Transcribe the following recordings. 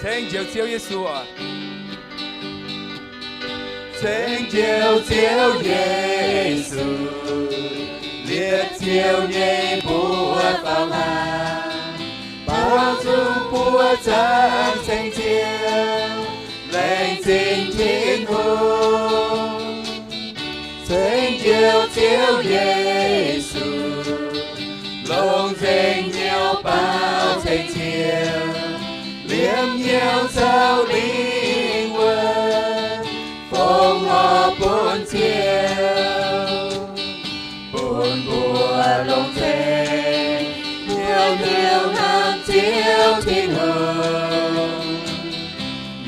Ceng Njoux Ziouv Yesu. Ceng Njoux Ziouv Yesu, liepc Ziouv nyei mbuoqc faaux hlang, baaux nzung buoqc zaangc ceng Ziouv, laengz zingh Tin-Hungh. Ceng Njoux Ziouv Yesu, longc nzengc hnyouv baaux ceng Ziouv, liemh hnyouv caux lingh wuonh, fongc horc bun Ziouv, bun mbuo longc nzengc hnyouv hnamv Ziouv Tin-Hungh.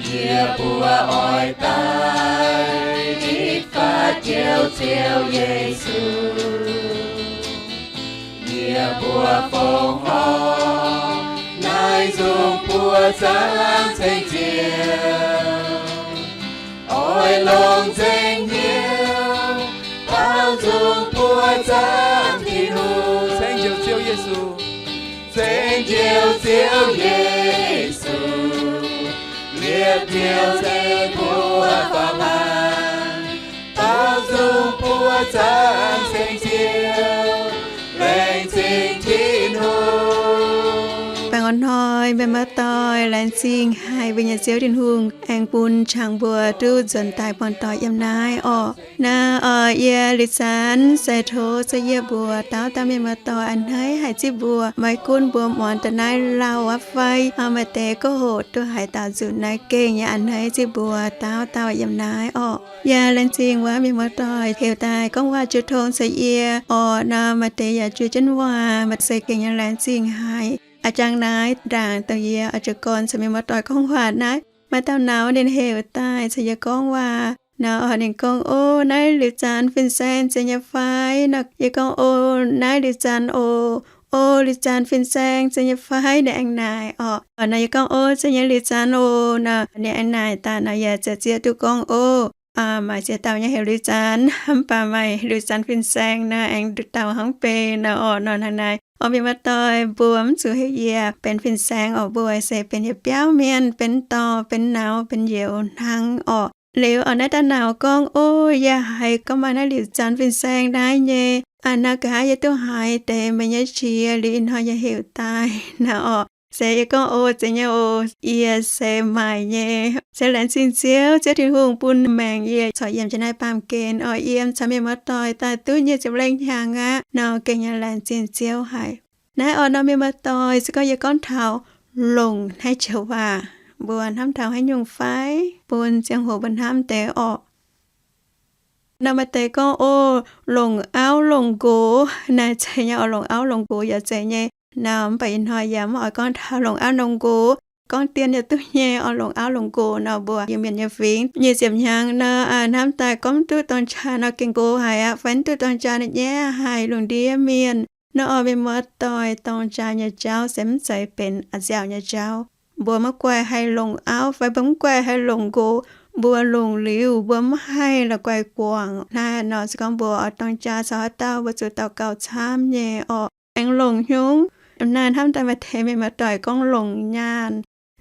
Yie mbuo oix daaih nitv faatv Njoux Ziouv Yesu. Yie mbuo fongc horc naaiv nzung buoqc zaangc ceng Ziouv, oix longc nzengc hnyouv baaux nzung buoqc zaangc Tin-Hungh. Ceng Njoux Ziouv Yesu. Ceng Njoux Ziouv Yesu, liepc Ziouv nyei mbuoqc faaux hlang, baaux nzung buoqc zaangc ceng Ziouv, laengz zingh Tin-Hungh. Baengh orn hnoi mienh muoz-doic, laengz zingh haic mbuo nyei Ziouv Tin-Hungh aengx bun qangx mbuo duqv nzuonx daaih buangh doic yiem naaiv orqc. Naaiv oc, yie liuz zanc se tov se yie mbuo dauh dauh mienh muoz-doic a'hneiv haic zipv mbuo. Maiv gunv mbuo muangx daaih naaiv lauh aqv fai maaih deix gouv hoqc duqv haaix dauh nzunc naaiv gengh yaac a'hneiv zipv mbuo dauh dauh yiem naaiv orqc. Yaac laengz zingh wuov mienh muoz-doic heuc daaih gorngv waac jiu tong caux yie orqc. Naaiv maaih deix yaac jiu jienv waac, maaih se gengh yaac laengz zingh haic. A'jangx naaiv ndaangc dongh yie oix jiez gorn caux mienh muoz-doic gorngv waac naaiv, maaih dauh nauz ninh heuc daaih caux yie gorngv waac. Nauz oc, ninh gorngv, O, naaiv liuz zanc fin-saeng zeiz nyei fai? Naaiv yie gorngv, O, naaiv liuz zanc oc. O, liuz zanc fin-saeng zeiz nyei fai? Ninh aengx naaic orqc. Naaiv yie gorngv, O, zeiz nyei liuz zanc oc. Naaiv ninh aengx naaic daaih. Naaiv yie ziouc zieqv duqv gorngv, O, maaih ziex dauh nyei heuc liuz zanc, mv baac maaih liuz zanc fin-saeng naaiv aengx nduqc dauh hnangv beiv naaiv orqc. Nor hnangv naaiv orqc, mienh muoz-doic, mbuo mv zuqc heuc yie benx fin-saeng orqc, mbuo se benx yietc biauv mienh, benx dorh, benx nauz, benx youz hnangv orqc. Liuz orqc, naaiv dauh nauz gorngv, O, yie haiz gorngv maaih naaiv liuz zanc fin-saeng naaiv nyei. Aa, naaiv nqa'haav yie duqv haiz deix meih nyei qiex liuz ih hnoi yie heuc daaih naaiv orqc. Se yie gorngv, O, zeiz nyei oc, yie se maaih nyei. Se laengz zingh Ziouv, Ziouv Tin-Hungh bun maengc yie corc yiem jienv naaiv baamh gen orqc, yiem caux mienh muoz-doic daaih duqv nyic ziepc lengh hnyangx aqv. Nor gengh yaac laengz zingh Ziouv haic. Naaiv orqc, nor mienh muoz-doic, se gorngv yie gorngv taux longc naaiv joux waac, mbuo hnamv taux haaix nyungc fai? Bun ziangh hoc mbuo hnamv deix orqc. Nor maaih deix gorngv, O, longc auv longc nqox. Naaiv zeiz nyei orqc, longc auv longc nqox yaac zeiz nyei. Nor mv baac ih hnoi yie mv oix gorngv taux longc auv longc nqox. Gorngv dien yaac duqv nyei orqc, longc auv longc nqox. Nor mbuo Iu-Mienh nyei fingx nyic ziepc hnyangx nor, hnamv daaih gorngv duqv dorng jaa nor gengh go haic aqv, fai mv duqv dorng jaa nor nyaiv haic, lungh ndiev mienh. Nor orqc, mienh muoz-doic, dorng jaa nyei jauv se mv zeiz benx a'nziaauc nyei jauv. Mbuo maiv guaih haih longc auv fai mbuo mv guaih haih longc nqox, mbuo longc liuz mbuo mv haih la'guaih guangc. Naaiv nor se gorngv mbuo oix dorng jaa caux haaix dauh, mbuo zuqc daux gaux camv nyei orqc. Aengx longc hnyungv, naaiv hnamv daaih maaih deix mienh muoz-doic gorngv longc nyaanh.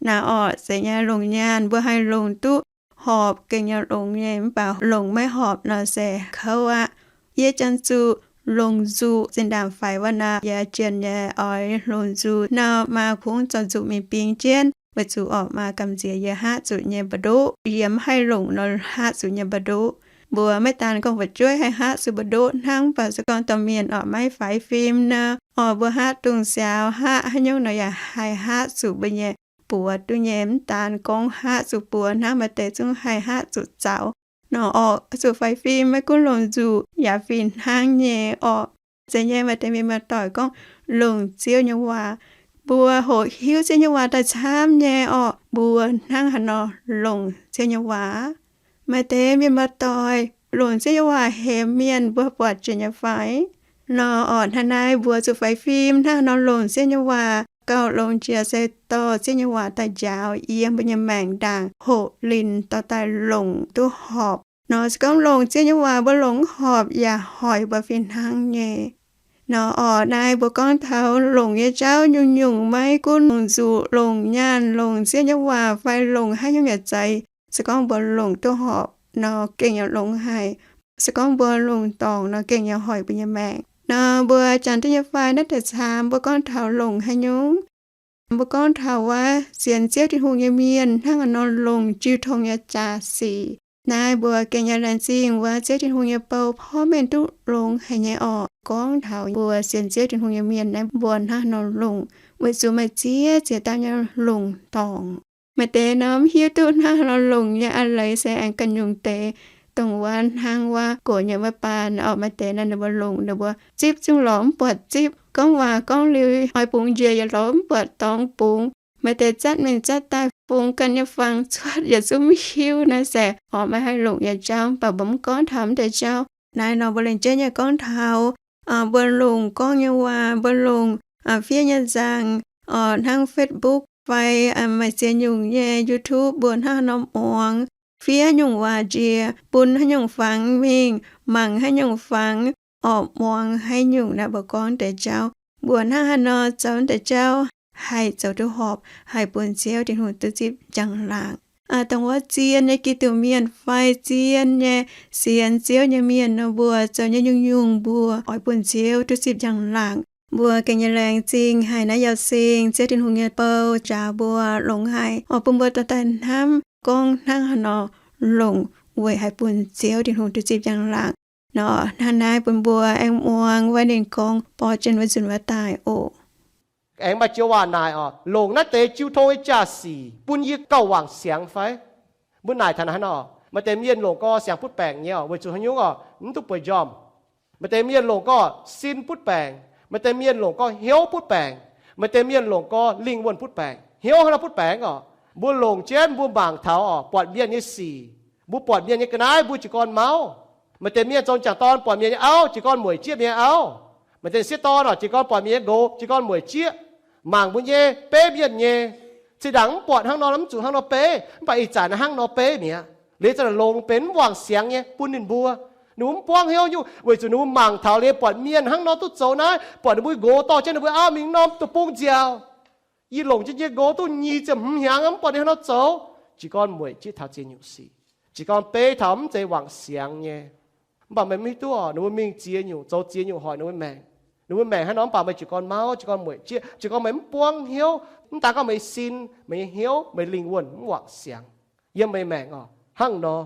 Naaiv orqc, zeiz nyei, longc nyaanh mbuo haih longc duqv horpc gengh nyei longx nyei, mv baac longc maiv horpc nor se kouv aqv. Yie janx zuqc longc nzuqc zinh ndaangc faix wuov naaiv, yie jienh nyei oix longc nzuqc nor maa kungx zorc nzuqc mingh bingx jienv, weic zuqc orqc maa gamh nziex yie haav zuqc nyei mba'ndoqv, yie mv haih longc nor haav zuqc nyei mba'ndoqv. Mbuo maiv daan gorngv fu'jueiv haih haav zuqc mba'ndoqv hnangv, mv baac se gorngv domh mienh orqc maiv faix fim nor, orqc mbuo haav dungz siaaux, haav haaix nyungc nor yaac haih haav zuqc mbuo nyei buoz duqv nyei. Mv daan gorngv haav zuqc buoz hnangv, maaih deix zungv haih haav zuqc zaux. Nor orqc, zuqc faix fim maiv gunv longc nzuqc yaac fih hnangv nyei orqc. Zeiz nyei, maaih deix mienh muoz-doic gorngv longc Ziouv nyei waac. Mbuo hoqc hiuv Ziouv nyei waac daaih camv nyei orqc, mbuo hnangv haaix nor longc Ziouv nyei waac? Maaih deix mienh muoz-doic longc Ziouv nyei waac hemx mienh, mbuo buatc jiex nyei fai? Nor orqc, hnangv naaiv mbuo zuqc faix fim hnangv haaix nor longc Ziouv nyei waac. Gauh longx jiex se dorh Ziouv nyei waac daaih njaaux yiem mbuo nyei maengc ndaangc, hoqc linc dorh daaih longc duqv horpc. Nor se gorngv longc Ziouv nyei waac mbuo longc mv horpc yaac hoic mbuo fih hnangv nyei. Nor orqc, naaiv mbuo gorngv taux longc nyei jauv nyungc-nyungc, maiv gunv longc nzuqc, longc nyaanh, longc Ziouv nyei waac fai longc haaix nyungc yaac zeiz. Se gorngv mbuo longc duqv horpc nor gengh yaac longx haic. Se gorngv mbuo longc dorngc nor gengh yaac hoic mbuo nyei maengc. Nor mbuo jangx duqv nyei fai naaiv deix camv mbuo gorngv taux longc haaix nyungc? Mbuo gorngv taux wuov sienx Ziouv Tin-Hungh nyei mienh hnangv haaix nor longc jiu tong nyei jaa-sic. Naaiv mbuo gengh yaac laengz zingh wuov Ziouv Tin-Hungh nyei bou porv mengh duqv longx haic nyei orqc. Gorngv taux mbuo sienx Ziouv Tin-Hungh nyei mienh naaiv mbuo hnangv haaix nor longc, weic zuqc maaih ziex ziex dauh nyei longc dorngc. Maaih deix nor mv hiuv duqv hnangv haaix nor longc nyei, a'leiz se aengx ganh nyungc deix, dongh wuov hnangv wuov gox nyei wuov baan orqc, maaih deix nor ninh mbuo longc ninh mbuo zipv zungv lorz mv buatc zipv, gorngv waac gorngv liuz oix bungx njiec yaac lorz mv buatc dorngx bungx. Maaih deix zatv mingh zatv daaih, fungx ganh nyei fangx cuotv yaac zungv mv hiuv. Naaiv se orqc, maiv haih longc nyei jauv. Mv baac mbuo mv gorngv taux mv deix jauv. Naaiv nor mbuo lengc jeiv nyei gorngv taux mbuo longc gorngv nyei waac, mbuo longc fiev nyei nzangc, hnangv Facebook fai maaih ziex nyungc nyei YouTube, mbuo hnangv haaix nor muangx, fiev nyungc waac njiec, bun haaix nyungc fangx mingh, mangc haaix nyungc fangx, orqc, muangx haaix nyungc. Naaiv mbuo gorngv deix jauv, mbuo hnangv haaix nor zoux deix jauv haih zoux duqv horpc, haih bun Ziouv Tin-Hungh duqv zipv njang-laangc. Dongh wuov zien nyei Giduc mienh fai zien nyei sienx Ziouv nyei mienh nor, mbuo zoux nyei nyungc-nyungc mbuo oix bun Ziouv duqv zipv njang-laangc. Mbuo gengh nyei laengz zingh haic naaiv Yauh Sing, Ziouv Tin-Hungh nyei bou njaaux mbuo longx haic, oix bun mbuo dorh daaih hnamv gorngv hnangv haaix nor longc weic haih bun Ziouv Tin-Hungh duqv zipv njang-laangc. Nor hnangv naaiv bun mbuo aengx muangx wuov ninh gorngv borqv jienv wuov nzunc wuov daaih oc. Aengx maaih joux waac naaic oc, longc naaiv deix jiu tong nyei jaa-sic bun yie gauh wangc siangx fai? Mbuo naaic taux naaiv nor, maaih deix mienh longc gorx siangx butv baengc nyei oc, weic zuqc haaix nyungc oc, mv duqv bueix njormh. Maaih deix mienh longc gorx sin butv baengc, maaih deix mienh longc gorx hnyouv butv baengc, maaih deix mienh longc gorx lingh wuonh butv baengc. Hnyouv hnangv nor butv baengc oc, mbuo longc jienv mbuo mangc taux oc, buatc mienh nyei sic, mbuo buatc mienh nyei ga'naaiv mbuo jiez gorn mauv. Maaih deix mienh zoux jangc dorn buatc mienh nyei auv jiez gorn mueic jieqv mienh nyei auv. Maaih deix sieqv dorn oc, jiez gorn buatc mienh nyei nqox jiez gorn mueic jieqv. Mangc mbuo nyei, beiv mienh nyei, zinh ndaangc mv buatc hnangv nor, mv zuqc hnangv nor beiv, mv baac ih zanc hnangv nor beiv mi'aqv. Liuz zanc longx benx mv wangc siangx nyei bun ninh mbuo. Ninh mbuo mv buangv hnyouv nyungc, weic zuqc ninh mbuo mangc taux liuz buatc mienh hnangv nor duqv zoux naaiv, buatc ninh mbuo nqox dorh jienv ninh mbuo auv mingh norm deic-bung nziaauc. Yie longc jienv yie nqox duqv nyic ziepc hmz hnyangx, mv buatc ninh hnangv nor zoux. Jiez gorn mueic jieqv taux ziex nyungc sic, jiez gorn beiv taux mv zeiz wangc siangx nyei. Mv baac meih mv hiuv duqv oc, ninh mbuo mingh ziex nyungc, zoux ziex nyungc hoic ninh mbuo maengc. Ninh mbuo maengc hnangv nor, mv baac meih jiez gorn mauv, jiez gorn mueic jieqv, jiez gorn meih mv buangv hnyouv, mv daan gorngv meih sin, meih nyei hnyouv, meih lingh wuonh mv wangc siangx yiem meih maengc oc. Hnangv nor,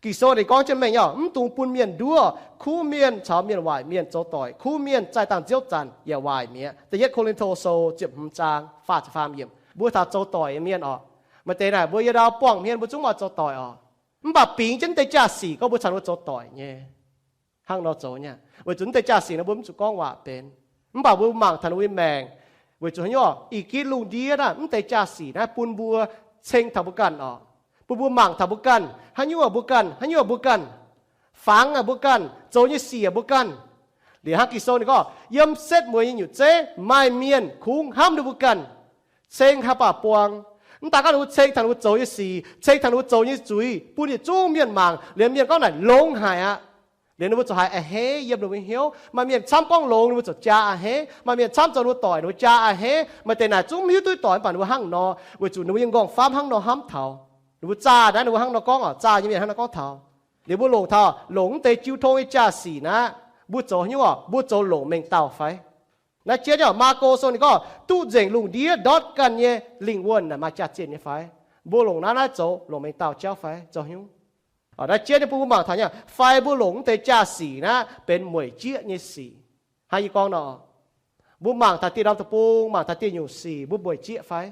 Ging-Sou ninh gorngv jienv mengh nyei oc, mv dungx bun mienh nduov. Kuv mienh caux mienh waaic mienh zoux doic, kuv mienh zaih dangh nziouv zanc yaac waaic mi'aqv. Da'yietv Ko^lin^to Sou ziepc hmz zaang faah ziepc faam yiemc. Mbuo taux zoux doic nyei mienh oc, maaih deix naaic mbuo yie ndau buangh hmien mbuo zungv maaih zoux doic oc. Mv baac bingx jienv deix jaa-sic gorngv mbuo caux ninh mbuo zoux doic nyei. Hnangv nor zoux nyei, weic zuqc mv deix jaa-sic naaiv mbuo mv zuqc gorngv waac benx. Mv baac mbuo mangc taux ninh mbuo nyei maengc, weic zuqc haaix nyungc oc, ih gitv lungh ndiev naaiv mv deix jaa-sic naaiv bun mbuo ceng taux mbuo ganh oc. Bun mbuo mangc taux mbuo ganh, haaix nyungc mbuo ganh, haaix nyungc mbuo ganh, fangx mbuo ganh, zoux nyei sic mbuo ganh. Liuz hnangv Ging-Sou ninh gorngv, yiem setv mueiz nyei nyutc zeiv maaih mienh kungx hnamv ninh mbuo ganh, ceng haaix baac buang. Mv daan gorngv ninh mbuo ceng taux ninh mbuo zoux nyei sic, ceng taux ninh mbuo zoux nyei zuiz bun yietc zungv mienh mangc, liuz mienh gorngv naaic longx haic aqv. Liuz ninh mbuo ziouc haiz a'hneiv yiem ninh mbuo hnyouv. Maaih mienh camv gorngv longx, ninh mbuo ziouc jaa a'hneiv. Maaih mienh camv zoux ninh mbuo doic, ninh mbuo jaa a'hneiv. Maaih deix naaic zungv mv hiuv duqv doic, mv baac ninh mbuo hnangv nor, weic zuqc ninh mbuo nyei nqorngv-famv hnangv nor hnamv taux. Ninh mbuo zaah naaiv, ninh mbuo hnangv nor gorngv oc, zaah nyei mienh hnangv nor gorngv taux. Liuz mbuo longc taux, longc mv deix jiu tong nyei jaa-sic naaiv, mbuo zoux haaix nyungc oc, mbuo zoux longc mengh dauh fai? Naaiv jienv nyei oc, Maako Sou ninh gorngv, duqv nzengc lungh ndiev ndortv ganh nyei lingh wuonh naaic maaih jaax-zinh nyei fai? Mbuo longc naaiv, naaiv zoux longc mengh dauh jauv fai zoux haaix nyungc? Naaiv jienv nyei bun mbuo mangc taux nyei, fai mbuo longc mv deix jaa-sic naaiv benx mueic jieqv nyei sic. Hnangv yie gorngv nor, mbuo mangc taux dieh norm deic-bung, mangc taux dieh nyungc sic, mbuo mueic jieqv fai?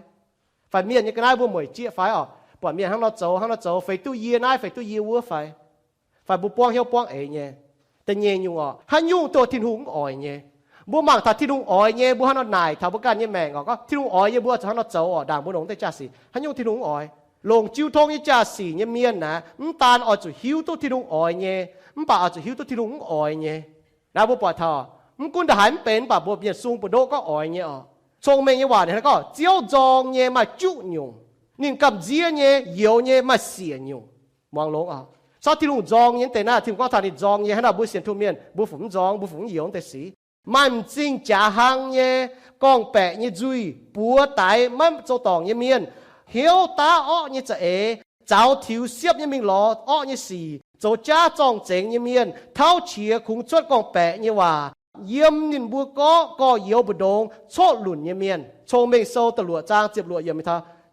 Fai mienh nyei ga'naaiv mbuo mueic jieqv fai oc? Buatc mienh hnangv nor zoux, hnangv nor zoux, feix duqv yie naaiv, feix duqv yie wuov fai? Fai mbuo buangv hnyouv buangv eix nyei? Da'nyeic nyungc oc, haaix nyungc dongh Tin-Hungh mv oix nyei? Mbuo mangc taux Tin-Hungh oix nyei, mbuo hnangv nor naaic taux mbuo ganh nyei maengc oc, gorngv Tin-Hungh oix nyei, mbuo zuqc hnangv nor zoux oc. Ndaangc mbuo longc mv deix jaa-sic, haaix nyungc Tin-Hungh mv oix? Longc jiu tong nyei jaa-sic nyei mienh naaiv, mv daan oix zuqc hiuv duqv Tin-Hungh oix nyei, mv baac oix zuqc hiuv duqv Tin-Hungh mv oix nyei. Naaiv mbuo buatc taux, mv gunv ndaaih haaix mv benx, mv baac mbuo mienh sung buoz-ndoqv gorngv oix nyei oc. Cong-mengh nyei waac ninh gorngv, Ziouv nzorng nyei maaih juqv nyungc, ninh gamh nziev nyei, youx nyei maaih siec nyungc. Muangx longx oc. Corc Tin-Hungh nzorng nyei deix naaiv, Tin-Hungh gorngv taux ninh nzorng nyei, hnangv naaiv mbuo sienx Tin-Hungh mienh, mbuo fungc mv nzorng, mbuo fungc mv youx deix sic. Maaih m'zing jaax hlang nyei, gorngv-baeqc nyei nzuih, buoz daix maiv zoux dorngc nyei mienh, hnyouv daav orqv nyei za'eix, zaux tiux siepv nyei mingh lorz orqv nyei sic, zoux jaav zorng-zengx nyei mienh, tauv qiex kungx cuotv gorngv-baeqc nyei waac, yiem ninh mbuo gorqv gorx-youz mbu'ndongx coqv lunc nyei mienh. Cong-Mengh Sou da'luoqc zaang ziepc luoqc yiemc,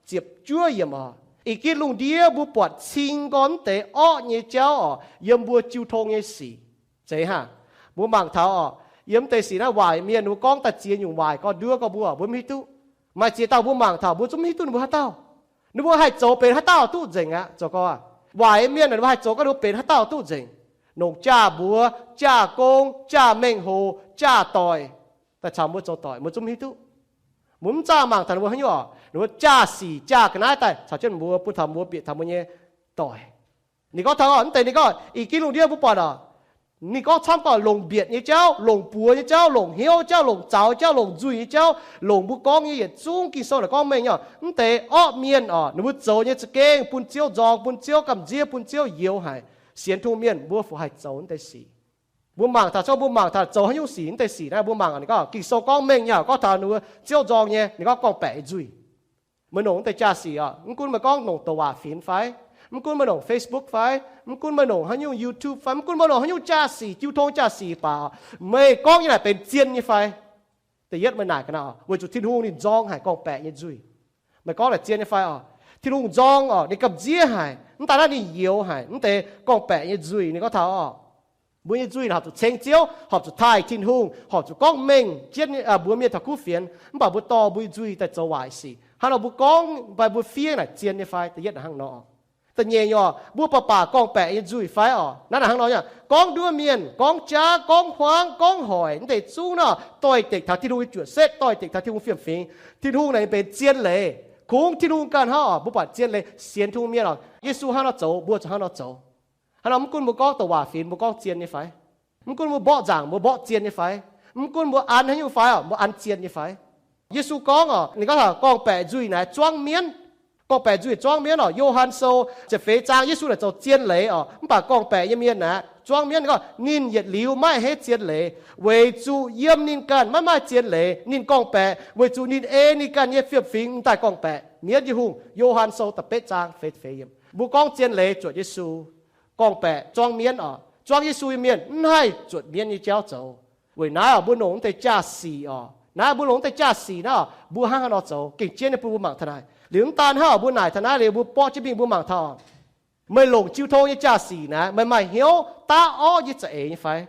ziepc juov yiemc oc. Ih gitv lungh ndiev mbuo buatc cing gorn mv deix orqv nyei jauv oc, yiem mbuo jiu tong nyei sic. Zeiz hnangv mbuo mangc taux oc, yiem mv deix sic naaiv waaic mienh ninh mbuo gorngv daaih ziex nyungc waaic gorn nduov gorn mbuo, mbuo mv hiuv duqv. Maaih ziex dauh mbuo mangc taux mbuo zungv mv hiuv duqv ninh mbuo haaix dauh. Ninh mbuo haih zoux benx haaix dauh duqv nzengc aqv. Zoux gau, waaic mienh ninh mbuo haih zoux gau ninh mbuo benx haaix dauh duqv nzengc. Nongc jaax-mbuox, jaax-gong, jaax-mengh hoc, jaax-doic, daaih caux mbuo zoux doic mbuo zungv mv hiuv duqv. Mbuo mv zaah mangc taux ninh mbuo haaix nyungc oc, ninh mbuo jaax-sic jaax ga'naaiv daaih caux jienv mbuo bun taux mbuo bieqc taux mbuo nyei doic. Ninh gorngv taux mv deix ninh gorngv ih gitv lungh ndiev mbuo buatc oc, ninh gorngv camv gorngv longc mbietc nyei jauv, longc buoz nyei jauv, longc hnyouv jauv, longc zaux jauv, longc nzuih nyei jauv, longc mbuo gorngv nyei yietc zungv Ging-Sou naaic gorngv mengh nyei oc. Mv deix orqv mienh oc, ninh mbuo zoux nyei za'gengh bun Ziouv nzorng, bun Ziouv gamh nziev, bun Ziouv youx haic. Sienx Tin-Hungh mienh mbuo fu haih zoux mv deix sic? Mbuo mangc taux, mbuo mangc taux zoux haaix nyungc sic, mv deix sic naaiv mbuo mangc ninh gorngv Ging-Sou gorngv mengh nyei oc, gorngv taux ninh mbuo Ziouv nzorng nyei, ninh gorngv gorngv-baeqc nyei nzuih. Meih nongc mv deix jaax-sic oc, mv gunv meih gorngv nongc douc waac finx fai, mv gunv meih nongc Facebook fai, mv gunv meih nongc haaix nyungc YouTube fai, mv gunv meih nongc haaix nyungc jaax-sic, jiu tong jaax-sic baac, meih gorngv nyei naaic benx zien nyei fai? Da'yietv meih naaic ga'naaiv oc, weic zuqc Tin-Hungh ninh nzorng haic gorngv-baeqc nyei nzuih. Meih gorngv naaic zien nyei fai oc? Tin-Hungh nzorng oc, ninh gamh nziev haic, mv daaih naaiv ninh youx haic, mv deix gorngv-baeqc nyei nzuih. Ninh gorngv taux oc, mbuo nyei nzuih horpc zuqc ceng Ziouv, horpc zuqc taaih Tin-Hungh, horpc zuqc gorngv mengh jienv mbuox mienh taux kuv fienx. Mv baac mbuo dorh mbuo nyei nzuih daaih zoux waaic sic. Hnangv nor mbuo gorngv fai mbuo fiev naaic zien nyei fai? Da'yietv naaic hnangv nor. Da'nyeic nyei oc, mbuo baac baac gorngv-baeqc nyei nzuih fai oc? Naaiv naaic hnangv nor nyei, gorngv nduov mienh, gorngv jaav, gorngv huaang, gorngv hoic, mv deix zungv nor doix-dekc taux Tin-Hungh nyei juoqc setv, doix-dekc taux Tin-Hungh fiem-fingx. Tin-Hungh naaic benx zien leiz. Kungx Tin-Hungh ganh hnangv oc, mbuo buatc zien leiz. Sienx Tin-Hungh mienh oc, Yesu hnangv nor zoux mbuo zuqc hnangv nor zoux. Hnangv nor mv gunv mbuo gorngv douc waac finx mbuo gorngv zien nyei fai, mv gunv mbuo mborqv nzaangc mbuo mborqv zien nyei fai, mv gunv mbuo an haaix nyungc fai oc mbuo an zien nyei fai. Yesu gorngv oc, ninh gorngv taux gorngv-baeqc nzuih naaic zuangv mienv. Gorngv-baeqc nzuih zuangv mienv oc. Yo^han Sou ziepc feix zaang Yesu naaic zoux zien leiz oc, mv baac gorngv-baeqc nyei mienh naaic zuangv mienv. Ninh gorngv ninh yietc liuz maiv heiv zien leiz, weic zuqc yiem ninh ganh maiv maaih zien leiz. Ninh gorngv-baeqc weic zuqc ninh ei ninh ganh nyei fiem-fingx m'daaih gorngv-baeqc mienv nyei hungh. Yo^han Sou da'betv zaang feix feix yiemc. Mbuo gorngv zien leiz zuotc Yesu. Gorngv-baeqc zuangv mienv oc, zuangv Yesu nyei mienh mv haih zuotc mienv nyei jauv zoux. Weic naaiv oc, mbuo longc mv deix jaax-sic oc. Naaiv mbuo longc mv deix jaax-sic naaiv oc, mbuo hnangv haaix nor zoux? Gengh jienv nyei bun mbuo mangc taux naaic. Liuz mv daan hnangv oc, mbuo naaic taux naaiv liuz mbuo borqv jienv mingh mbuo mangc taux oc, meih longc jiu tong nyei jaax-sic naaiv meih maaih hnyouv daav orqv nyei za'eix nyei fai?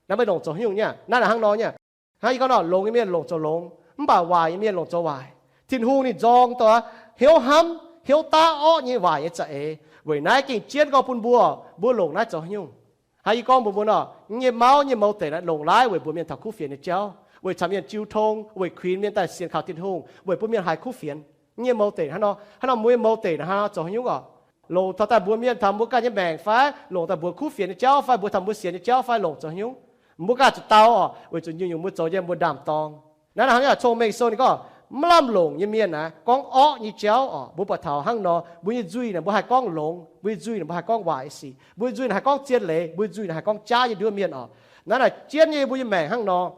Naaiv meih longc zoux haaix nyungc nyei? Naaiv naaic hnangv nor nyei. Hnangv yie gorngv nor, longx nyei mienh longc zoux longx, mv baac waaic nyei mienh longc zoux waaic. Tin-Hungh ninh nzorng daaih hnyouv hnamv, hnyouv daav orqv nyei waaic nyei za'eix. Weic naaiv gengh jienv gorngv bun mbuo, mbuo longc naaiv zoux haaix nyungc? Hnangv yie gorngv mbuox mbuo nor, yie nyei mauv, yie nyei mouz deic naaiv longc laaih weic mbuox mienh taux kuv fienx nyei jauv, weic camv mienh jiu tong, weic kuinx mienh daaih sienx kaux Tin-Hungh, weic bun mienh haiz kuv fienx. Yie nyei mouz deic hnangv nor, hnangv nor mbuo nyei mouz deic hnangv nor zoux haaix nyungc oc? Longc taux daaih mbuox mienh taux mbuo ganh nyei maengc fai, longc daaih mbuox kuv fienx nyei jauv fai, mbuox taux mbuo sienx nyei jauv fai, longc zoux haaix nyungc? Mbuo ganh zuqc dau oc, weic zuqc nyungc-nyungc mbuo zoux nyei mbuo ndaam-dorng. Naaiv hnangv yaac Cong-Mengh Sou ninh gorngv, maiv lamh longc nyei mienh naaiv gorngv orqv nyei jauv oc. Mbuo buatc taux hnangv nor, mbuo nyei nzuih naaic mbuo haih gorngv longx, mbuo nyei nzuih naaic mbuo haih gorngv waaic sic, mbuo nyei nzuih naaic haih gorngv zien leiz, mbuo nyei nzuih naaic haih gorngv jaav nyei nduov mienh oc. Naaiv naaic jienv nyei mbuo nyei maengc hnangv nor.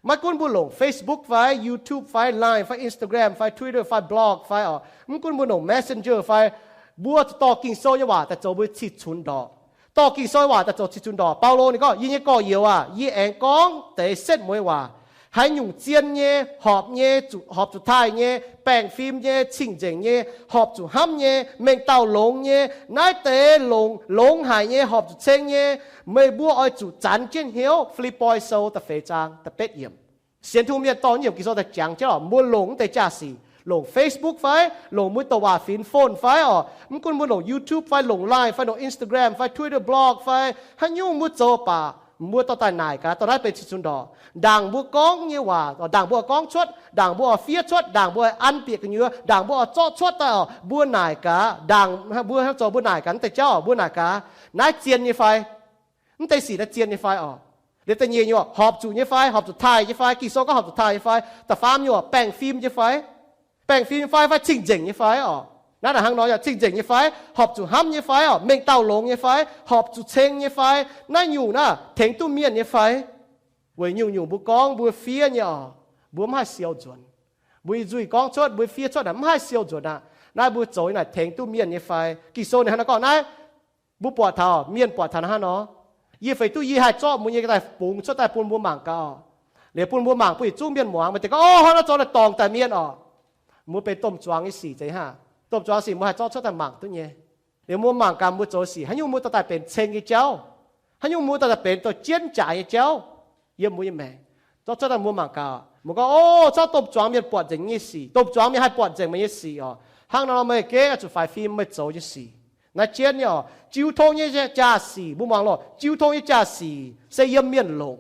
Maiv gunv mbuo longc Facebook fai, YouTube fai, Line fai, Instagram fai, Twitter fai, Blog fai oc, mv gunv mbuo longc Messenger fai, mbuo zuqc dorh Ging-Sou nyei waac daaih zoux mbuo cih cunx ndorqc. Dorh Ging-Sou nyei waac daaih zoux cih cunx ndorqc. Baulo ninh gorngv, yie nyei gorx-youz aac, yie aengx gorngv deix setv mueiz waac, haaix nyungc zien nyei, horpc nyei, zuqc horpc zuqc taaih nyei, baengh fim nyei, cing-nzengc nyei, horpc zuqc hnamv nyei, mengh dauh longx nyei, naaiv deix longx, longx haic nyei, horpc zuqc ceng nyei, meih mbuo oix zuqc zanx jienv hnyouv. Fi^lipv^poi Sou da'feix zaang da'betv yiemc. Sienx Tin-Hungh mienh dorh naaiv yiemc Ging-Sou daaih jangx jienv oc, mbuo longc mv deix jaax-sic, longc Facebook fai, longc mbuo douc waac finx phone fai oc, mv gunv mbuo longc YouTube fai, longc Line fai, longc Instagram fai, Twitter, Blog fai, haaix nyungc mbuo zoux baac mbuo dorh daaih naaic gaax, dorh naaiv benx cih cunx ndorqc. Ndaangc mbuo gorngv nyei waac, ndaangc mbuo oix gorngv cuotv, ndaangc mbuo oix fiev cuotv, ndaangc mbuo oix an bieqc gu'nyuoz, ndaangc mbuo oix zorqv cuotv daaih oc, mbuo naaic gaax, ndaangc mbuo hnangv zoux mbuo naaic gaax naaiv deix jauv oc, mbuo naaic gaax, naaiv zien nyei fai? Mv deix sic naaiv zien nyei fai oc? Liuz da'nyeic nyungc, horpc zuqc nyei fai, horpc zuqc taaih nyei fai? Ging-Sou gorngv horpc zuqc taaih nyei fai? Da'faam nyungc, baengh fim nyei fai? Baengh fim fai, fai cing-nzengc nyei fai oc? Naaiv naaic hnangv nor yaac cing-nzengc nyei fai? Horpc zuqc hnamv nyei fai oc? Mengh dauh longx nyei fai? Horpc zuqc ceng nyei fai? Naaiv nyungc naaiv tengx duqv mienh nyei fai? Weic nyungc-nyungc mbuo gorngv mbuo fiev nyei oc, mbuo mv haih siou nzuonx. Mbuo nyei nzuih gorngv cuotv, mbuo fiev cuotv naaic mv haih siou nzuonx aqv. Naaiv mbuo zoux nyei naaic tengx duqv mienh nyei fai? Ging-Sou ninh hnangv nor gorngv naaiv. Mbuo buatc taux, mienh buatc taux hnangv nor, yie feix duqv yie haih zorqv mbuo nyei daaih bungx cuotv daaih bun mbuo mangc gaax oc. Liuz bun mbuo mangc, bun yietc zungv mienh muangx, meih deix gorngv, Orv, hnangv naaiv zoux naaic dorngc daaih mienh oc. Mbuo benx domh zuangx nyei sic zeiz hnangv. Domh zuangx sic mbuo haih zorqv cuotv daaih mangc duqv nyei. Liuz mbuo mangc gaax mbuo zoux sic, haaix nyungc mbuo dorh daaih benx ceng nyei jauv, haaix nyungc mbuo dorh daaih benx douz jienv jaaix nyei jauv yiem mbuo nyei maengc. Zorqv cuotv daaih mbuo mangc gaax. Mbuo gorngv, Orv, camv, domh zuangx mienh buatc nzengc nyei sic, domh zuangx mienh haih buatc nzengc meih nyei sic oc. Hnangv nor meih gengh oix zuqc faix fim meih zoux nyei sic. Naaiv jienv nyei oc, jiu tong nyei jaa-sic, mbuo muangx loh, jiu tong nyei jaa-sic se yiem mienh longc.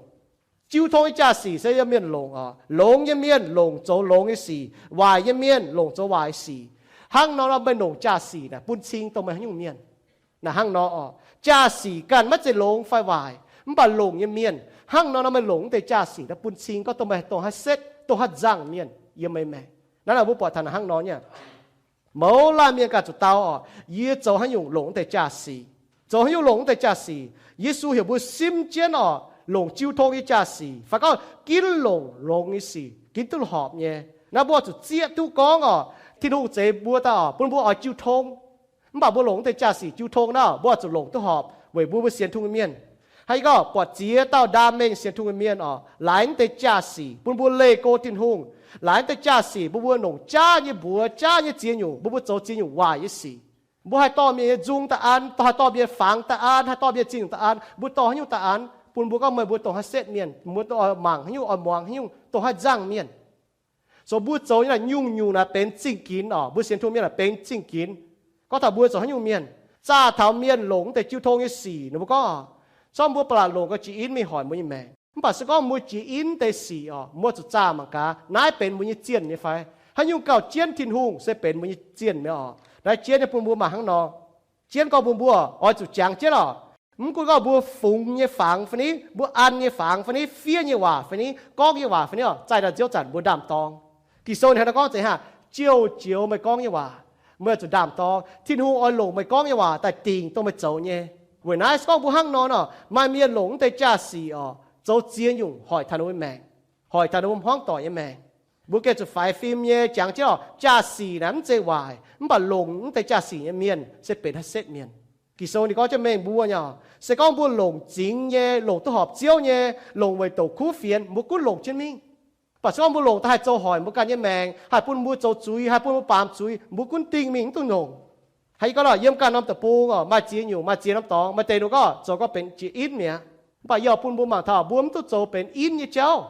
Jiu tong nyei jaa-sic se yiem mienh longc oc. Longx nyei mienh longc zoux longx nyei sic, waaic nyei mienh longc zoux waaic nyei sic. Hnangv nor nor meih longc jaa-sic naaic bun cing dongh meih haaix nyungc mienh. Naaic hnangv nor oc, jaa-sic ganh maiv zeiz longx fai waaic, mv baac longc nyei mienh, hnangv nor nor meih longc wuov deix jaa-sic naaic bun cing gorngv dongh meih dongh haaix setv, dongh haaix nzangc mienh yiem meih maengc. Naaiv naaic mbuo buatc taux naaic hnangv nor nyei. Mouz laanh mienh ganh zuqc dau oc, yie zoux haaix nyungc longc wuov deix jaa-sic. Zoux haaix nyungc longc wuov deix jaa-sic? Yesu heuc mbuo simv jienv oc, longc jiu tong nyei jaa-sic, fai gorngv ginv longc longx nyei sic, ginv duqv horpc nyei. Naaiv mbuo zuqc zieqv duqv gorngv oc, Tin-Hungh zeix mbuo daaih oc, bun mbuo oix jiu tong. Mv baac mbuo longc wuov deix jaa-sic jiu tong naaic, mbuo zuqc longc duqv horpc weic mbuo, mbuo sienx Tin-Hungh nyei mienh. Haaix nyungc gorngv buatc ziex dauh ndaam mengh sienx Tin-Hungh nyei mienh oc, laaix wuov deix jaa-sic bun mbuo leih go Tin-Hungh. Laaix wuov deix jaa-sic bun mbuo longc jaav nyei mbuox, jaav nyei ziex nyungc, bun mbuo zoux ziex nyungc waaic nyei sic. Mbuo haih dorh mienh nyei nzung daaih an, dorh, haih dorh mienh nyei fangx daaih an, haih dorh mienh nyei ziex nyungc daaih an. Mbuo dorh haaix nyungc daaih an? Bun mbuo gorngv meih mbuo dongh haaix setv mienh, mbuo oix mangc haaix nyungc, oix muangx haaix nyungc, dongh haaix nzangc mienh. Zoux mbuo zoux nyei naaic nyungc-nyungc naaic benx zingh ginx oc. Mbuo sienx Tin-Hungh mienh naaic benx zingh ginx. Gorngv taux mbuo zoux haaix nyungc mienh, zaah taux mienh longc wuov deix jiu tong nyei sic, ninh mbuo gorngv, Camv, mbuo ba'laqc longc ga'jiex inv mingh hoic mbuo nyei maengc. Mv baac se gorngv mbuo jiex inv deix sic oc, mbuo zuqc zaah mangc gaax naaiv benx mbuo nyei zienh nyei fai? Haaix nyungc gauh jienv Tin-Hungh se benx mbuo nyei zienh nyei oc. Naaiv jienv nyei bun mbuo mangc hnangv nor. Jienv gorngv mbuo, mbuo oix zuqc jangx jienv oc. Mv gunv gorngv mbuo fungx nyei fangx fai ni, mbuo an nyei fangx fai ni, fiev nyei waac fai ni, gorngv nyei waac fai ni oc, zaih daaih nziouv zanc mbuo ndaam-dorng. Ging-Sou ninh hnangv naaiv gorngv zeiz hnangv, jouh joux meih gorngv nyei waac, meih zuqc ndaam-dorng. Tin-Hungh oix longc meih gorngv nyei waac daaih dingc dongh meih zoux nyei. Weic naaiv se gorngv mbuo hnangv nor nor, maaih mienh longc wuov deix jaa-sic oc, zoux ziex nyungc hoic taux ninh mbuo maengc, hoic taux ninh mbuo hmuangv doic nyei maengc. Mbuo gengh zuqc faix fim nyei jangx jienv oc, jaa-sic naaic mv zeiz waaic, mv baac longc wuov deix jaa-sic nyei mienh se benx haaix setv mienh. Ging-Sou ninh gorngv jienv mengh mbuo nyei oc, se gorngv mbuo longc zingx nyei, longc duqv horpc Ziouv nyei, longc weic douc kuv fienx, mbuo gunv longc jienv mingh. Mv baac se gorngv mbuo longc daaih haih zoux hoic mbuo ganh nyei maengc, haih bun mbuo zoux zuiz, haih bun mbuo baamz zuiz, mbuo gunv dingh mingh mv duqv longc. Haaix gorngv nor, yiem ganh norm deic-bung oc, maaih ziex nyungc, maaih ziex norm dorngx, maaih deix ninh gorngv zoux gorngv benx jiex inv mi'aqv. Mv baac yie oix bun mbuo mangc taux mbuo mv duqv zoux benx inv nyei jauv.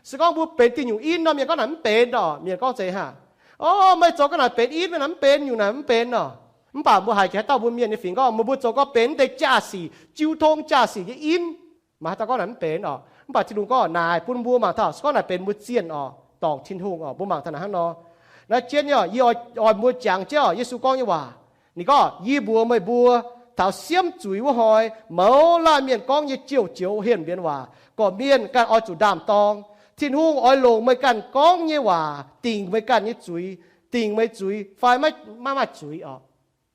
Se gorngv mbuo benx diuh nyungc inv nor, mienh gorngv naaic mv benx oc, mienh gorngv zeiz hnangv, O, meih zoux ga'naaiv benx inv, meih naaic mv benx, nyungc naaic mv benx oc. Mv baac mbuo haiz jiex haaix dauh mbuo mienh nyei fingx gorngv, Meih mbuo zoux gorngv benx wuov deix jaa-sic, jiu tong jaa-sic nyei inv. Maaih haaix dauh gorngv naaic mv benx oc. Mv baac Tin-Hungh gorngv naaic bun mbuo mangc taux, se gorngv naaic benx mbuo zienh oc, dorngc Tin-Hungh oc. Mbuo mangc taux naaic hnangv nor. Naaiv jienv nyei oc, yie oix, oix mbuo jangx jienv oc Yesu gorngv nyei waac. Ninh gorngv, Yie mbuox meih mbuo, taux siemv zuiz wuov hnoi, mouz laanh mienh gorngv nyei jouh joux henv mbienx waac, gorqv-mienh ganh oix zuqc ndaam-dorng. Tin-Hungh oix longc meih ganh gorngv nyei waac dingc meih ganh nyei zuiz, dingc meih zuiz fai maiv maaih zuiz oc.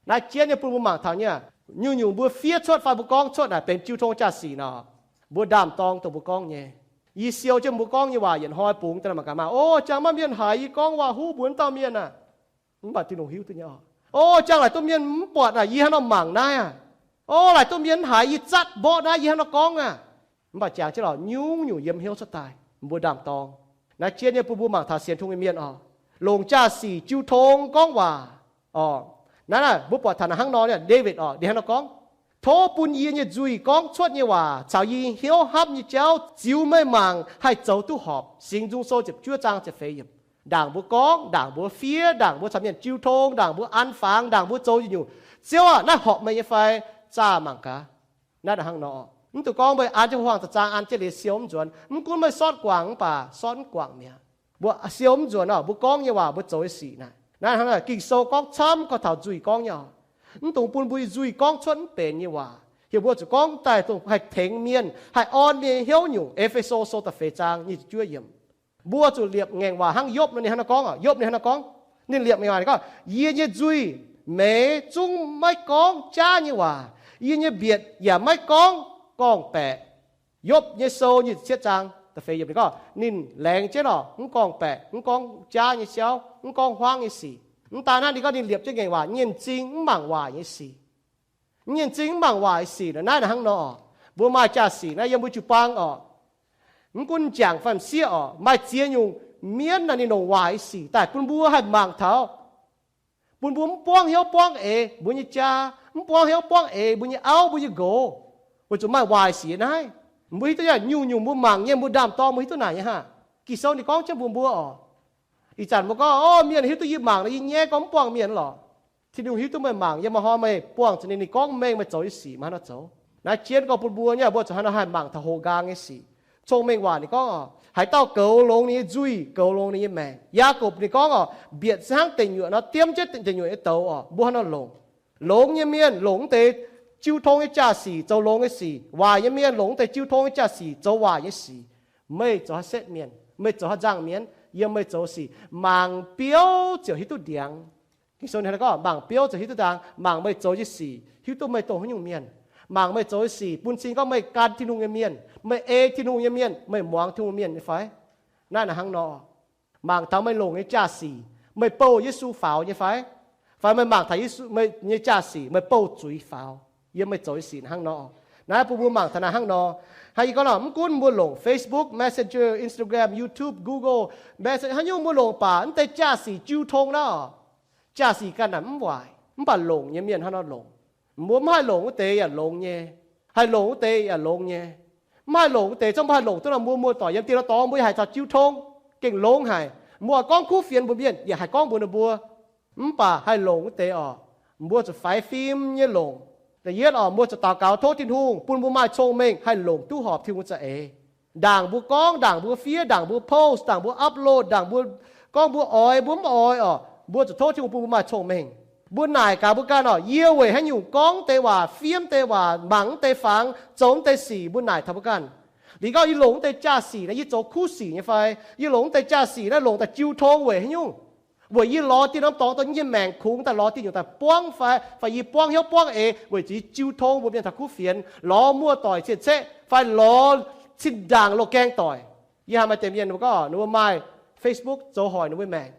Naaiv jienv nyei bun mbuo mangc taux nyei, nyungc-nyungc mbuo fiev cuotv fai mbuo gorngv cuotv naaic benx jiu tong jaa-sic nor, mbuo ndaam-dorng dongh mbuo gorngv nyei. Yie siou jienv mbuo gorngv nyei waac yietc hnoi bungx daaih mangc gaax maah, O, jangx maaih mienh haiz yie gorngv waac-huv mbuox dauh mienh aac. Mv baac Tin-Hungh hiuv duqv nyei oc. O, jangx laaic duqv mienh mv buatc naaic, yie hnangv nor mangc naaiv aac. O, laaic duqv mienh mv haiz yie zatv mborqv naaiv, yie hnangv nor gorngv aac. Mv baac jangx jienv lorqc, nyungc-nyungc yiem hnyouv cuotv daaih, mbuo ndaam-dorng. Naaiv jienv nyei bun mbuo mangc taux sienx Tin-Hungh nyei mienh oc, longc jaa-sic jiu tong gorngv waac oc. Naaiv naaic mbuo buatc taux naaic hnangv nor nyei, Ndaawitv oc, ninh hnangv nor gorngv, Tov bun yie nyei nzuih gorngv cuotv nyei waac caux yie hnyouv hnamv nyei jauv ziux meih mangc haih zoux duqv horpc. Singx Nzung Sou ziepc juov zaang ziepc feix yiemc. Ndaangc mbuo gorngv, ndaangc mbuo fiev, ndaangc mbuo caux mienh jiu tong, ndaangc mbuo an fangx, ndaangc mbuo zoux nyungc-nyungc, Ziouv aah, naaiv horpc meih nyei fai? Zaah mangc gaax. Naaiv hnangv nor oc. Mv dungx gorngv meih an jienv huaang-zaang an jienv liuz siou mv nzuonx. Mv gunv meih sortv guangc mv baac sortv mv guangc mi'aqv, mbuo siou mv nzuonx oc, mbuo gorngv nyei waac, mbuo zoux nyei sic naaic. Naaiv hnangv nor, Ging-Sou gorngv camv gorngv taux nzuih gorngv nyei oc. Mv dungx bun mbuo nyei nzuih gorngv cuotv mv benx nyei waac. Heuc mbuo zuqc gorngv daaih dongh haih tengx mienh, haih orn mienh nyei hnyouv nyungc. E^fe^so Sou da'feix zaang nyic ziepc juov yiemc. Mbuo zuqc liepc ngaengc waac hnangv Yopv nor ninh hnangv nor gorngv oc. Yopv ninh hnangv nor gorngv, ninh liepc ngaengc waac ninh gorngv, Yie nyei nzuih meix zungv maiv gorngv jaav nyei waac, yie nyei mbietc yaac maiv gorngv gorngv-baeqc. Yopv nyei sou nyic ziepc cietv zaang. Da'feix yiemc ninh gorngv, ninh laengz jienv oc, mv gorngv-baeqc, mv gorngv jaav nyei siauv, mv gorngv huaangv nyei sic. Mv daan naaiv, ninh gorngv ninh liepc jienv ngaengc waac, nyienh zing mv mangc waaic nyei sic. Nyienh zing mv mangc waaic sic naaiv, naaiv hnangv nor oc. Mbuo maaih jaa-sic naaiv yiem mbuo jiu-baang oc, mv gunv m'jangc fai m'sieqv oc, maaih ziex nyungc mienv naaic ninh longc waaic sic daaih bun mbuo haih mangc taux, bun mbuo mv buangv hnyouv buangv eix mbuo nyei jaa, mv buangv hnyouv buangv eix mbuo nyei auv, mbuo nyei nqox, weic zuqc maaih waaic sic naaiv. Mbuo hiuv duqv nyei, nyungc-nyungc mbuo mangc nyei, mbuo ndaam-dorng mbuo hiuv duqv naaic nyei haah? Ging-Sou ninh gorngv jienv mbuox mbuo oc. Ih zanc mbuo gorngv, o, mienh hiuv duqv yie mangc nor, yie nyaiv gorngv mv buangh mienh lorqc. Tin-Hungh hiuv duqv meih mangc, yiem meih hnoi meih buangh zuqc ninh, ninh gorngv mengh meih zoux nyei sic meih hnangv nor zoux. Naaiv jienv gorngv bun mbuo nyei, mbuo zuqc hnangv nor haih mangc taux hoqc nqaang nyei sic. Cong-mengh waac ninh gorngv oc, haaix dauh goux longx ninh nyei nzuih, goux longx ninh nyei maengc. Yaagorpc ninh gorngv oc, mbietc se hnangv deic nyuoqc nor, diemv jienv deic nyuoqc nyei douz oc, mbuo hnangv nor longc. Longx nyei mienh longc wuov deix jiu tong nyei jaa-sic zoux longx nyei sic. Waaic nyei mienh longc wuov deix jiu tong nyei jaa-sic zoux waaic nyei sic. Meih zoux haaix setv mienh, meih zoux haaix nzangc mienh, yiem meih zoux sic mangc biouv ziouc hiuv duqv ndiangx. Ging-Sou ninh gorngv, mangc biouv ziouc hiuv duqv ndaangc, mangc meih zoux nyei sic, hiuv duqv meih dongh haaix nyungc mienh. Mangc meih zoux nyei sic bun cing gorngv meih gan Tin-Hungh nyei mienh, meih ei Tin-Hungh nyei mienh, meih muangx Tin-Hungh mienh nyei fai? Naaiv naaic hnangv nor. Mangc taux meih longc nyei jaa-sic, meih bouh Yesu faaux nyei fai? Fai meih mangc taux Yesu, meih nyei jaa-sic meih bouh zuiz faaux yiem meih zoux nyei sic hnangv nor. Naaiv bun mbuo mangc taux naaiv hnangv nor. Hnangv yie gorngv nor, mv gunv mbuo longc Facebook, Messenger, Instagram, YouTube, Google, Messenger, haaix nyungc mbuo longc baac mv deix jaa-sic jiu tong naaiv oc, jaa-sic ganh naaic mv waaic, mv baac longc nyei mienh hnangv nor longc. Mbuo mv haih longc wuov deix yaac longx nyei, haih longc wuov deix yaac longx nyei. Mv haih longc wuov deix, zungv mv haih longc duqv nor, mbuo muoz-doic yiem dieh lorz dorngx mbuo yaac haih caux jiu tong gengh longx haic. Mbuo oix gorngv kuv fienx mbuox mienh yaac haih gorngv mbuox ninh mbuo. Mv baac haih longc wuov deix oc, mbuo zuqc faix fim nyei longc. Da'yietv oc, mbuo zuqc daux gaux tov Tin-Hungh bun mbuo maaih cong-mengh haih longc duqv horpc Tin-Hungh za'eix. Ndaangc mbuo gorngv, ndaangc mbuo fiev, ndaangc mbuo post, ndaangc mbuo upload, ndaangc mbuo gorngv mbuo oix mbuo mv oix oc, mbuo zuqc tov Tin-Hungh bun mbuo maaih cong-mengh. Mbuo naaic gaax mbuo ganh oc, yie weic haaix nyungc gorngv deix waac, fiev deix waac, mangc deix fangx, zoux deix sic, mbuo naaic taux mbuo ganh. Liuz gorngv yie longc deix jaa-sic naaiv yie zoux kuv sic nyei fai? Yie longc deix jaa-sic naaiv longc daaih jiu tong weic haaix nyungc? Weic yie lorz dieh norm dorngx daaih nyei maengc kungx daaih lorz dieh nyungc daaih buangv fai? Fai yie buangv hnyouv buangv eix weic zuqc yie jiu tong mbuo mienh taux kuv fienx, lorz muoz-doic cien-ceqv fai lorz zinh ndaangc loz-gaeng doic? Yie haih maaih deix mienh mbuo gorngv ninh mbuo maaih Facebook zoux hoic ninh mbuo maengc.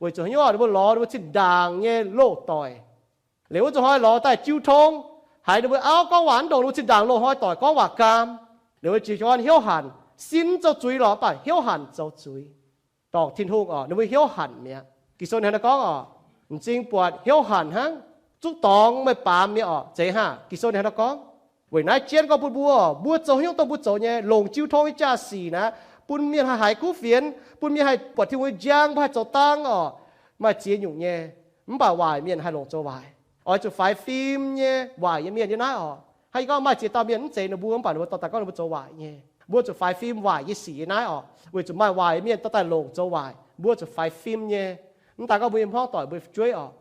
Weic zuqc haaix nyungc? Ninh mbuo lorz ninh mbuo zinh ndaangc nyei loz-doic. Liuz wuov zuqc hnoi lorz daaih jiu tong, haiz ninh mbuo auv gorngv waac mv ndongc ninh mbuo zinh ndaangc loz-hnoi doic gorngv waac gaam. Ninh mbuo jiez gorn hnyouv hanc, sin mv zoux zuiz lorqc, mv baac hnyouv hanc zoux zuiz. Dorngc Tin-Hungh oc, ninh mbuo hnyouv hanc mi'aqv. Ging-Sou ninh hnangv naaiv gorngv oc, m'zing buatc hnyouv hanc hnangv, zuqv dorngx meih baamz mi'aqv oc, zeiz haah? Ging-Sou ninh hnangv naaiv gorngv. Weic naaiv jienv gorngv bun mbuo, mbuo zoux haaix nyungc dongh mbuo zoux nyei, longc jiu tong nyei jaa-sic naaiv bun mienh haih haiz kuv fienx, bun mienh haih buatc Tin-Hungh nyei njang, mbuo haih zoux dang oc, maaih ziex nyungc nyei. Mv baac waaic mienh haih longc zoux waaic. Oix zuqc faix fim nyei waaic nyei mienh nyei naaiv oc. Hnangv yie gorngv maaih ziex dauh mienh mv zeiz ninh mbuo, mv baac ninh mbuo dorh daaih gorngv ninh mbuo zoux waaic nyei. Mbuo zuqc faix fim waaic nyei sic nyei naaiv oc. Weic zuqc maaih waaic mienh dorh daaih longc zoux waaic, mbuo zuqc faix fim nyei. Mv daaih gorngv mbuo nyei hmuangv doic mbuo fu'jueiv oc,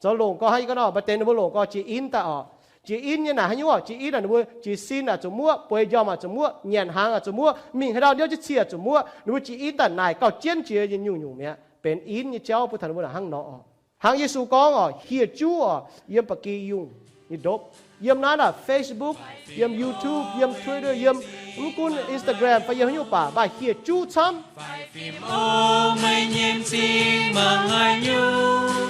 zoux longc gorx hnangv yie gorngv nor, maaih deix ninh mbuo longc gorx jiex in daaih oc. Jiex in nyei naaic haaix nyungc oc? Jiex in naaic ninh mbuo jiex sin naaic zuqc muoqv, bueix njormh naaic zuqc muoqv, nyanc hnaangx naaic zuqc muoqv, mingh haaix dauh niouv jienv cie zuqc muoqv. Ninh mbuo jiex in daaih naaic gauh jienv jiex nyungc-nyungc mi'aqv. Benx in nyei jauv bun taux ninh mbuo naaic hnangv nor oc. Hnangv Yesu gorngv oc, hieh juv oc, yiem ba'gi yungh nyei ndopv, yiem naaiv naaic Facebook, yiem YouTube, yiem Twitter, yiem mv gunv Instagram fai yiem haaix nyungc baac maaih hieh juv camv. Faix fim oc, meih nyei m'zing mangc haaix nyungc?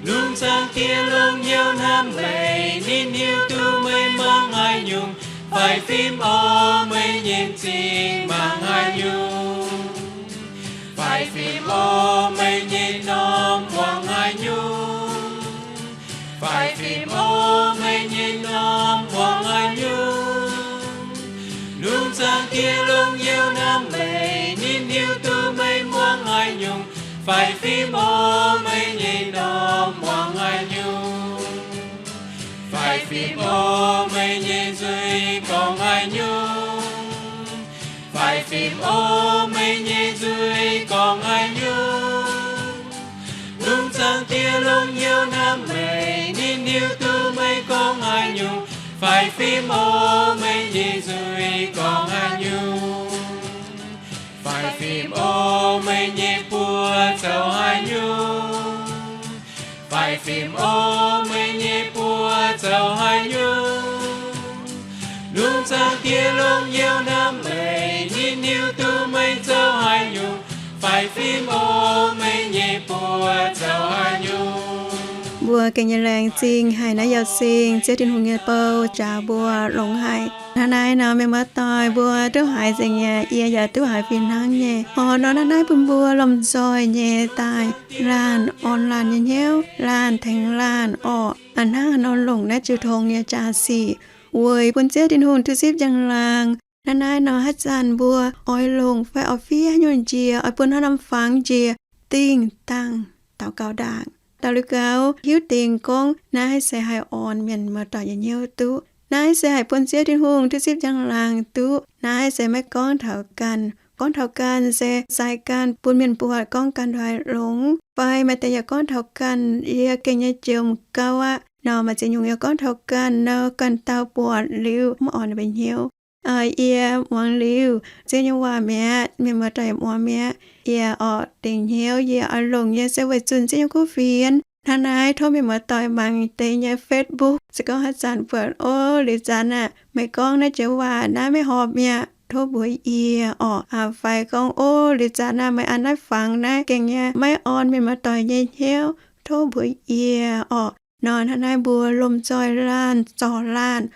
Lungh zaangc Diex longc hnyouv hnamv meih, ninh hiuv duqv meih muangx haaix nyungc. Faix fim oc, meih nyei m'zing mangc haaix nyungc? Faix fim oc, meih nyei m'normh muangx haaix nyungc? Faix fim oc, meih nyei m'normh muangx haaix nyungc? Lungh zaangc Diex longc hnyouv hnamv meih, ninh hiuv duqv meih muangx haaix nyungc. Faix fim oc, meih nyei m'normh muangx haaix nyungc? Faix fim oc, meih nyei nzuih gorngv haaix nyungc? Faix fim oc, meih nyei nzuih gorngv haaix nyungc? Lungh zaangc Diex longc hnyouv hnamv meih, ninh hiuv duqv meih gorngv haaix nyungc. Faix fim oc, meih nyei nzuih gorngv haaix nyungc? Faix fim oc, meih nyei buoz zoux haaix nyungc? Faix fim oc, meih nyei buoz zoux haaix nyungc? Lungh zaangc Diex longc hnyouv hnamv meih, Hiuv duqv meih zoux haaix nyungc, faix fim o, meih nyei buoz zoux haaix nyungc. Mbuo gengh nyei laengz zingh haic naaiv Yauh Sing, Ziouv Tin-Hungh nyei bou jaax mbuo longx haic. Hnangv naaiv nor, mienh muoz-doic, mbuo duqv haiz nzengc nyei, yie yaac duqv haiz fih hnangv nyei. Orqc, nor hnangv naaiv bun mbuo lomh nzoih nyei daaih laanh orn laanh nyei hnyouv, laanh tengx laanh orqc. A'hnangv haaix nor longc naaiv jiu tong nyei jaax-sic weic bun Ziouv Tin-Hungh duqv zipv njang-laangc. Hnangv naaiv nor haaix zanc mbuo oix longc fai oix fiev haaix nyungc njiec, oix bun haaix norm fangx njiec, dingh dangh daux gaux ndaangc. Daux liuz gaux hiuv dingc gorngv naaiv se haih orn mienh muoz-doic nyei hnyouv duqv. Naaiv se haih bun Ziouv Tin-Hungh duqv zipv njang-laangc duqv. Naaiv se maiv gorngv taux ganh. Gorngv taux ganh se sai ganh bun mienh buatc gorngv ganh nduov longx. Fai maaih deix yaac gorngv taux ganh, yie gengh nyei jomc gau aqv. Nor maaih ziex nyungc yaac gorngv taux ganh nor, ganh dauh buatc liuz mv orn ninh mbuo hnyouv. Yie muangx liuz Ziouv nyei waac mi'aqv, mienh muoz-doic yaac muangx mi'aqv. Yie orqc dingc hnyouv yie oix longc nyei se weic zunh Ziouv nyei kuv fienx. Hnangv naaiv tov mienh muoz-doic mangc deix nyei Facebook, se gorngv haaix zanc buatc, o, liuz zanc aac, meih gorngv naaiv joux waac naaiv maiv horpc mi'aqv, tov mbuox yie orqc. Fai gorngv, o, liuz zanc aac, meih an naaiv fangx naaiv gengh nyei maiv orn mienh muoz-doic nyei hnyouv, tov mbuox yie orqc. Nor hnangv naaiv mbuo lomh nzoih laanh zorc laanh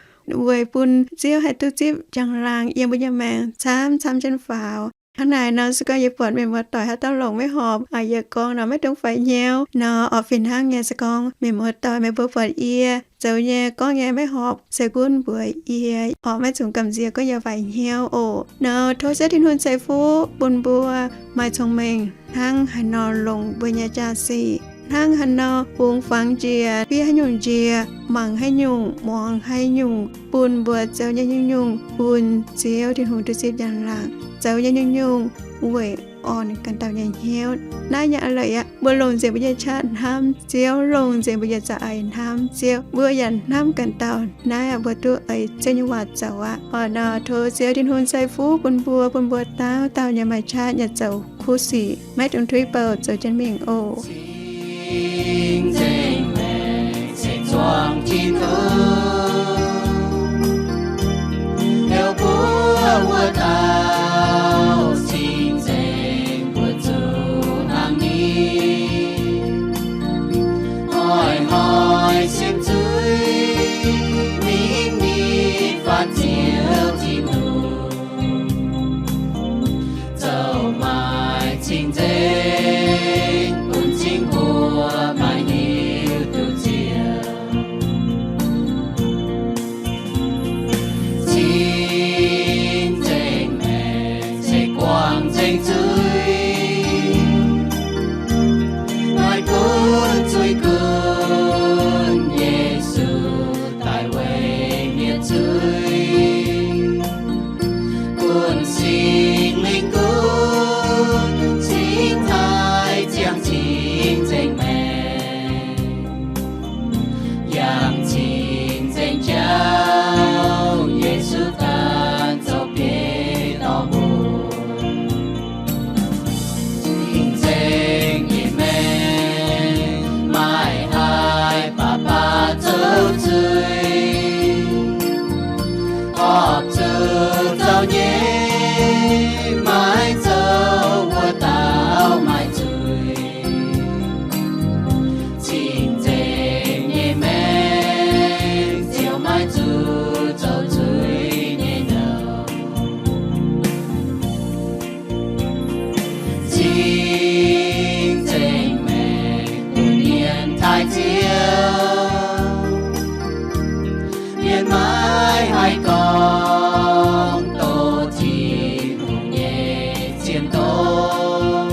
weic bun Ziouv haih duqv zipv njang-laangc yiem mbuo nyei maengc camv-camv jienv faaux. Hnangv naaic nor se gorngv yie buatc mienh muoz-doic haaix dauh longc maiv horpc, yie gorngv nor maiv dungx faix hnyouv. Nor orqc fih hnangv nyei se gorngv mienh muoz-doic meih mbuo buatc yie zoux nyei gorngv nyei maiv horpc, se gunv mbuox yie orqc, maiv zungx gamh nziex gorngv yie faix hnyouv oc. Nor tov Ziouv Tin-Hungh ceix fuqv bun mbuo maaih cong-mengh hnangv haaix nor longc mbuo nyei jaax-sic, hnangv haaix nor bungx fangx njiec, fiev haaix nyungc njiec, mangc haaix nyungc, muangx haaix nyungc, bun mbuo zoux nyei nyungc-nyungc bun Ziouv Tin-Hungh duqv zipv njang-laangc, zoux nyei nyungc-nyungc weic orn ganh dauh nyei hnyouv. Naaiv nyei a'leiz aqv, mbuo longc nzengc mbuo nyei qaqv hnamv Ziouv, longc nzengc mbuo nyei za'eix hnamv Ziouv, mbuo yaac hnamv ganh dauh. Naaiv aqv, mbuo duqv ei Ziouv nyei waac zoux aqv. Orqc nor, tov Ziouv Tin-Hungh ceix fuqv bun mbuo, bun mbuo dauh dauh nyei maaih qaqv nyei zoux kuv sic, maiv dungx tuix bouc zoux jienv mingh oc. Cing-nzengc maengc se zuangx Tin-Hungh, heuc mbuo wuov dauh cing-nzengc mbuo zuqc hnangv ni. Hnoi-hnoi simv zuiz mingh nitv faanv Ziouv Tin-Hungh, zoux maaih cing-nzengc bun cing mbuo maaih hiuv duqv Ziouv. Cing-nzengc maengc se guangc nzengc zuiz, maaih gunv zuiz gunv Yesu daaih weic mienh zuiz. Gunv Singx Lingh gunv cingx taaih ziangh cing-nzengc maengc, yangh cing-nzengc jauv Yesu ganh zoux biei dorh mbuo. Cing-nzengc nyei maengc maiv haih baac baac zoux zuiz, horpc zuqc zoux nyei maiv zoux wuov dauh maaih zuiz. Cing-nzengc nyei maengc ziouc maiv zuqc zoux zuiz nyei nouh. Cing-nzengc maengc bun mienh taaih Ziouv, mienh maiv haih gorngv doqc Tin-Hungh nyei zien doz,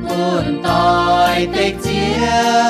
gunv doix-dekc Ziouv